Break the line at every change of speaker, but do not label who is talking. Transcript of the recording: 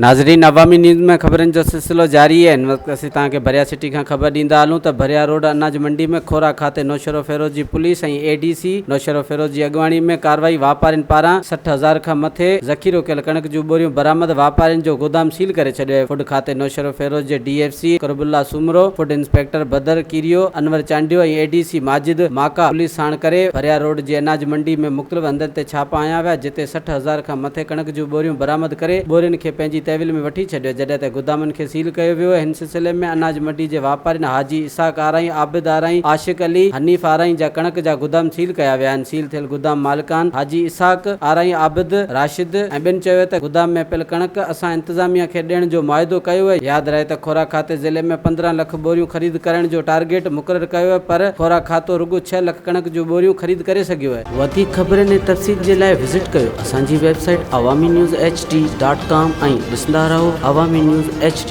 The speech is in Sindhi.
ناظرين عوامي نيوز ۾ خبرن جو سلسلو جاري آهي هن وقت اسين توهان کي ڀريا سٽي کان خبر ڏيندا هلون ته ڀريا روڊ اناج منڊي ۾ خوراڪ کاتي نوشهروفيروز جي police ۽ A D C Naushahro Feroze جي اڳواڻي ۾ ڪارروائي واپارين پاران 60 هزار کان مٿي ذخيرو ڪيل ڪڻڪ جون ٻوريون برآمد واپارين جو گودام سيل ڪري ڇڏيو آهي فوڊ کاتي نوشهروفيروز جي D F C Qurb Ullah Soomro food inspector Badar Kerio Anwar Chandio ۽ A D C Majid Maka police ساڻ ڪري ڀريا روڊ جي اناج منڊي ۾ مختلف هنڌن تي ڇاپا هنيا ويا جتي 60 هزار کان مٿي ڪڻڪ جون ٻوريون برآمد ڪري ٻورين کي پنهنجي تحويل ۾ وٺي ڇڏيو جڏهن ته گدامن کي سيل ڪيو ويو هن سلسلي ۾ اناج منڊي جي واپارين حاجي اسحاق آرائين، عابد آرائين، عاشق علي، حنيف آرائين جا ڪڻڪ جا گدام سيل ڪيا ويا آهن سيل ٿيل گدام مالڪان حاجي اسحاق آرائين، عابد، راشد ۽ ٻين چيو ته گدام ۾ پيل ڪڻڪ اسان انتظاميا کي ڏيڻ جو معاهدو ڪيو ويو ياد رهي ته خوراڪ کاتي ضلعي ۾ 15 لک ٻوريون خريد ڪرڻ جو ٽارگيٽ مقرر ڪيو ويو پر خوراڪ کاتو رڳو ڇهه لک ڪڻڪ جون ٻوريون خريد ڪري سگهيو آهي. وڌيڪ خبرن ۽ تفصيل جي لاء وزٽ ڪيو اسان جي website Awami news H D dot com ۽ ڏسندا رهو عوامي نيوز ايڇ ڊي.